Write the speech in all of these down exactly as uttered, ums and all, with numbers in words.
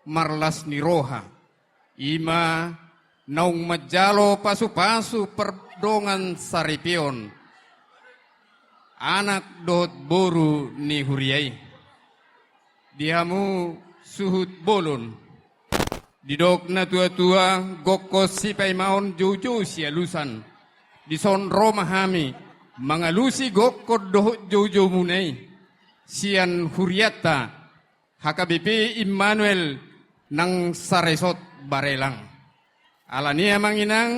marlas ni roha, i ma naung manjalo pasu-pasu pardongan saripeon anak dohot boru ni huria i. Di hamu suhut bolon, didok na tua-tua, gokhon sipaimaon, joujou sialusan. Dison ro ma hami mangalusi gokhon dohot joujoumuna i sian hurianta H K B P Immanuel nang Saresot Barelang. Alani i amang inang,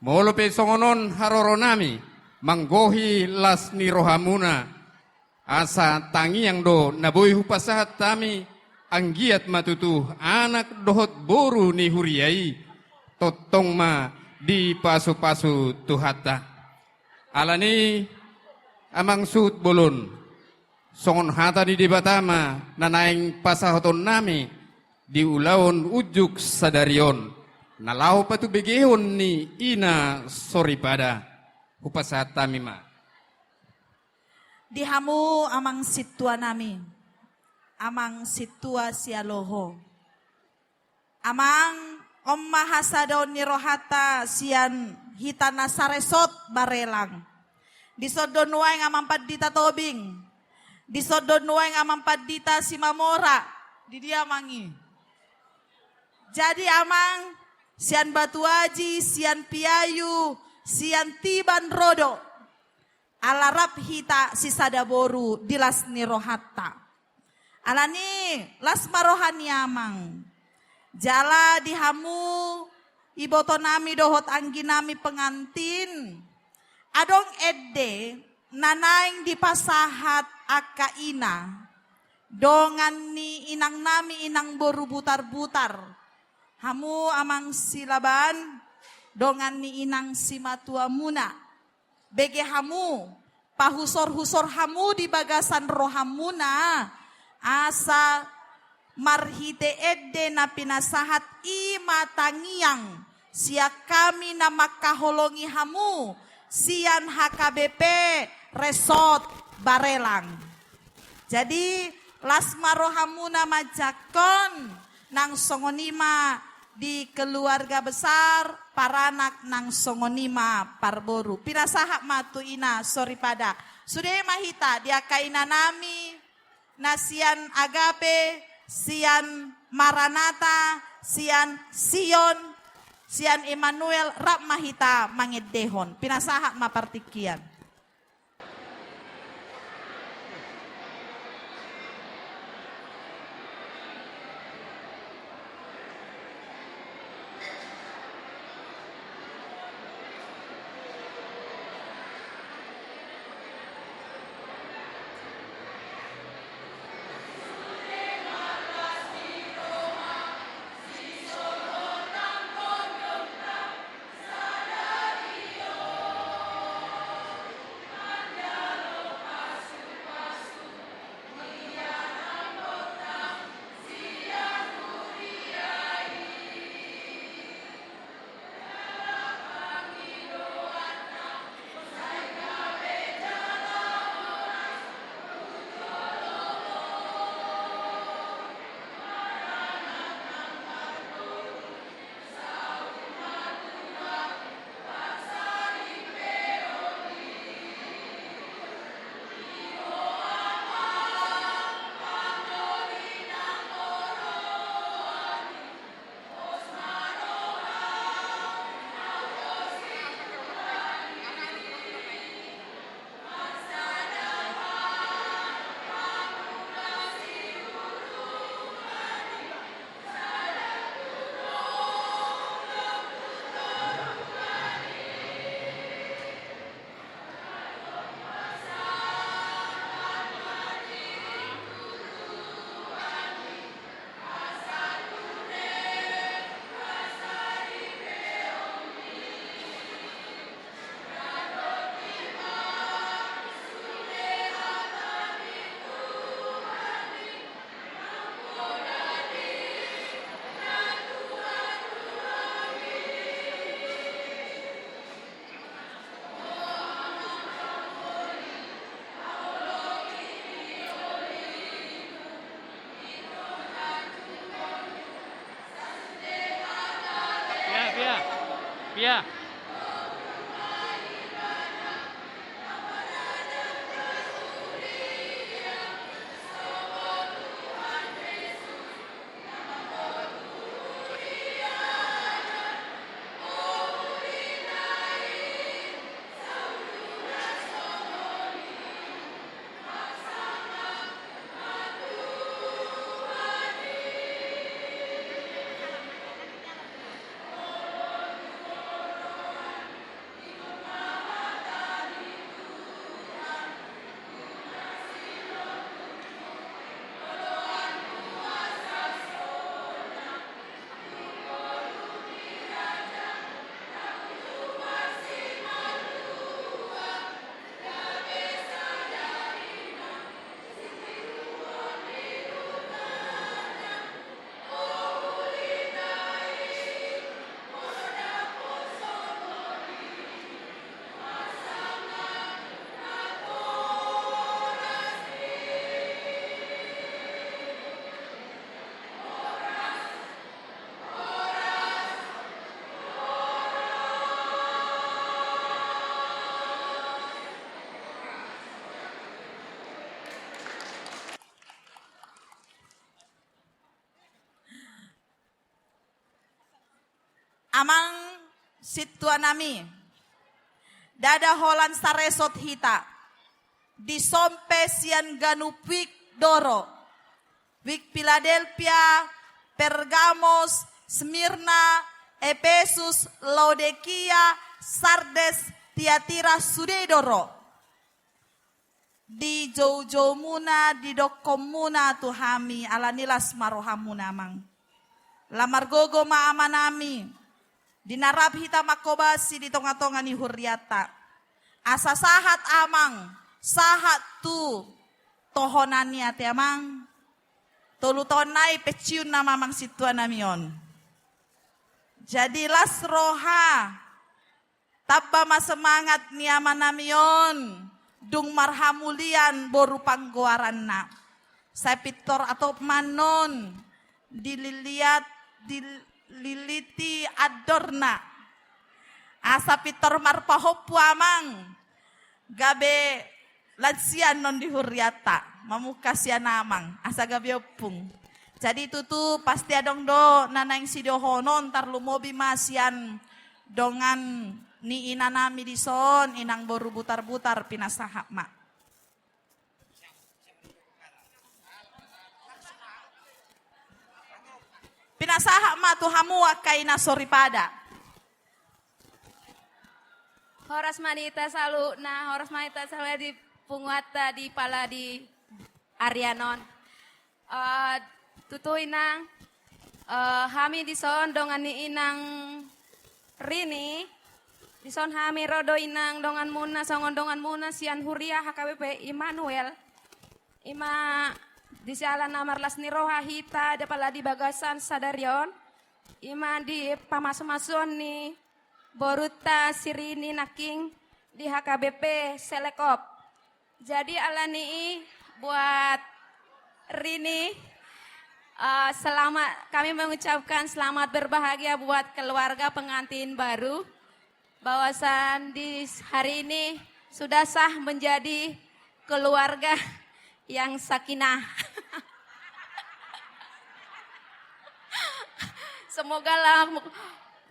molo pe songon on haroronami manggohi las ni rohamuna, asa tangiang do na boi hupasahat hami, anggiat ma tutu anak dohot boru ni huria i tongtong ma dipasu-pasu Tuhanta. Alani i amang suhut bolon, songon hata ni Debata ma na naeng pasahatonnami di ulaon unjuk sadari on, na laho patubegehon ni ina soripada. Hupasahat hami ma. Di hamu amang sintuanami, amang sintua sialoho. Amang, on ma hasadaon ni rohanta sian hita na Saresot Barelang. Dison do nuaeng amang pandita Tobing. Dison do nuaeng amang pandita Simamora. Di dia amang i? Jadi amang, sian Batu Aji, sian Piayu, sian Tiban ro do. Ala rap hita sisada boru di las ni rohanta. Alani i las ma roha ni amang. Jala di hamu ibotonami dohot angginami pengantin, adong ende na naeng dipasahat angka ina, dongan ni inangnami, inang boru Butarbutar. Hamu amang Silaban, dongan ni inang simatuamuna. Bege hamu, pahusor-husor hamu di bagasan rohamuna, asa marhite ende na pinasahat i ma tangiang sian hami na mangkaholongi hamu sian H K B P Resort Barelang. Jadi, las ma rohamuna manjangkon, nang songon i ma di keluarga besar, paranak nang songon i ma parboru. Pinasahat ma tu ina soripada. Sude ma hita di angka inanami, na sian Agape, sian Maranatha, sian Sion, sian Immanuel, rap ma hita mangendehon. Pinasahat ma partingkian. Pia. Amang sintuanami, ndada holan saresot hita, dison pe sian ganup wijk do ro, wijk Piladelpia, Pergamos, Smirna, Epesus, Laodikia, Sardes, Tiatira, sude do ro. Dijoujoumuna, didokkonmuna tu hami, alani las ma rohamuna, Amang. Lam margogo ma amanami, di na rap hita manghobasi di tongatonga ni hurianta. Asa sahat, Amang, sahat tu tohonanna, ate Amang. Tolu taon nai pensiun nama amang sintuanami on. Jadi las roha, tamba ma semangat ni amanami on, dung marhamulian boru panggoaranna. Sai pintor atop ma annon dililiat, dililiti andorna. Asa pintor marpahompu amang, gabe lansia annon di hurianta, mamungka sian amang, asa gabe ompung. Jadi tutu pasti adong do na naeng sidohonon, tarlumobi ma sian dongan ni inanami dison, inang boru Butarbutar, pinasahat ma. Pinasahat ma tu hamu angka ina soripada. Horas ma di hita saluhutna, horas ma di hita saluhutna di punguanta di pala di arian on. Eh, tutu inang, eh, hami dison dongan ni inang Rini, dison hami ro do inang donganmuna, songon donganmuna sian huria H K B P Immanuel. Ima di siala na marlas ni roha hita, di pala di bagasan sadari on. Ima di pamasumasuon ni borunta si Rini nangkin di H K B P Selekop. Jadi alani i buat Rini, eh, selamat, kami mengucapkan selamat berbahagia buat keluarga pengantin baru. Bahwasan di hari ini sudah sah menjadi keluarga yang sakinah. Semogalah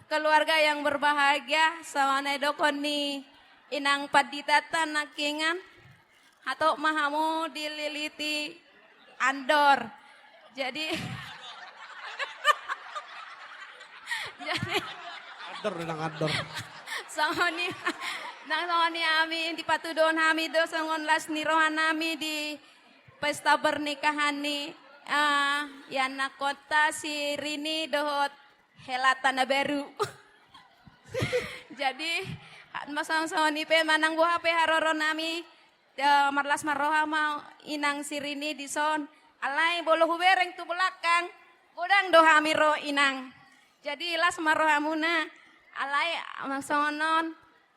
keluarga yang berbahagia, songon na didokkon ni inang pandita ta nangkiningan. Hatop ma hamu dililiti andor. Jadi, jadi andor, nang andor. Songon i, nang songon i hami, dipatuduhon hami do songon las ni rohanami di pesta pernikahan ni, eh, ianakhonta si Rini dohot hela ta na baru. Jadi, ma songon, songon i pe manang boha pe haroronami, eh, marlas ma roha ma inang si Rini dison. Alai molo hubereng tu belakang, godang do hami ro inang. Jadi las ma rohamuna. Alai ma songon on,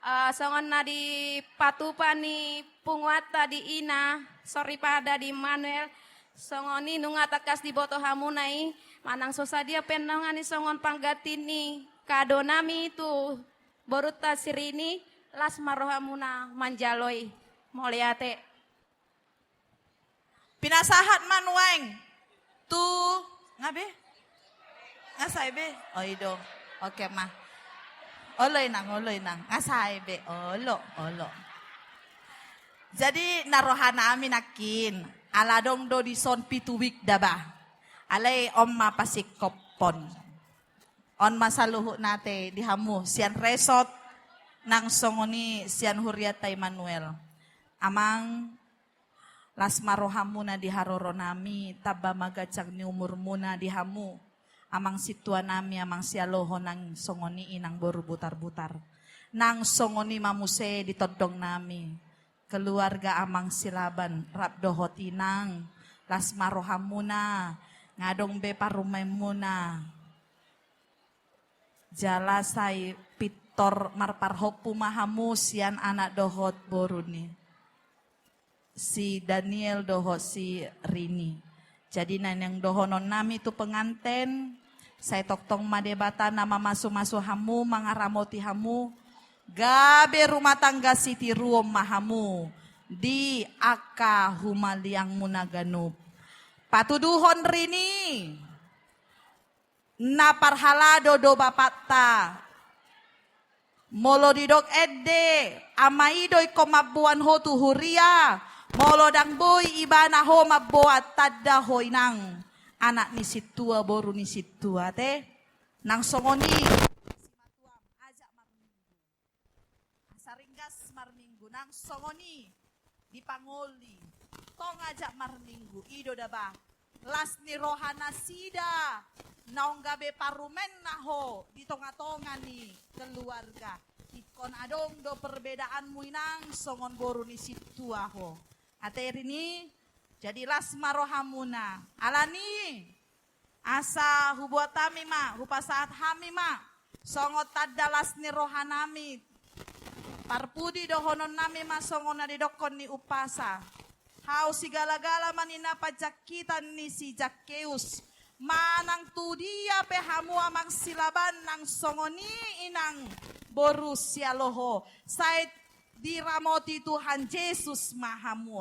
eh, songon na dipatupa ni punguanta di ina soripada di Immanuel, songon i nunga tangkas diboto hamuna i, manang so sadia pe nangkin i songon pangganti ni kadonami tu Borunta si Rini, las ma rohamuna manjalo i. Mauliate. Pinasahat ma nuaeng tu, nga be? Nga sae be? O, i do. Oke ma. Olo inang, olo inang. Nga sae be? Olo, olo. Jadi na rohanami nangkin, ala adong do dison pitu wijk da ba. Alai on ma pasingkophon. On ma saluhutna ate di hamu sian resort, nang songon i sian hurianta Immanuel. Amang, las ma rohamuna di haroronami, tamba ma ganjang ni umurmuna di hamu. Amang sintuanami, amang Sihaloho, nang songon i inang boru Butarbutar. Nang songon i ma muse di tondongnami, keluarga amang Silaban rap dohot inang. Las ma rohamuna, nga adong be parumaenmuna. Jala sai pintor marparhompu ma hamu sian anak dohot boru ni si Daniel dohot si Rini. Jadi na naeng dohononnami tu penganten, sai tongtong ma Debata na mamasumasu hamu, mangaramoti hamu, gabe rumah tangga sitiruon ma hamu di angka humaliangmuna ganup. Patuduhon Rini, na parhalado do bapakta. Molo didok ende, ama i do ingkon mamboan ho tu huria, molo ndang boi ibana ho mamboan, tanda ho inang anak ni sintua, boru ni sintua ate. Nang songon i, ajak marminggu. Asa ringgas marminggu, nang songon i di pangoli, tong ajak marminggu, i do da ba las ni roha nasida naung gabe parumaenna ho di tongatonga ni keluarga. Ingkon adong do perbedaanmu inang songon boru ni sintua ho. Ate Rini, jadi las ma rohamuna. Alani asa hubuat hami ma, hupasahat hami ma songon tanda las ni rohanami. Parpudi dohononnami ma songon na didokkon ni umpasa: Hau sigalagala ma ninna panjangkitan ni si Zakkeus, manang tu dia pe hamu amang Silaban, nang songon i inang boru Sihaloho, sai diramoti Tuhan Jesus ma hamu.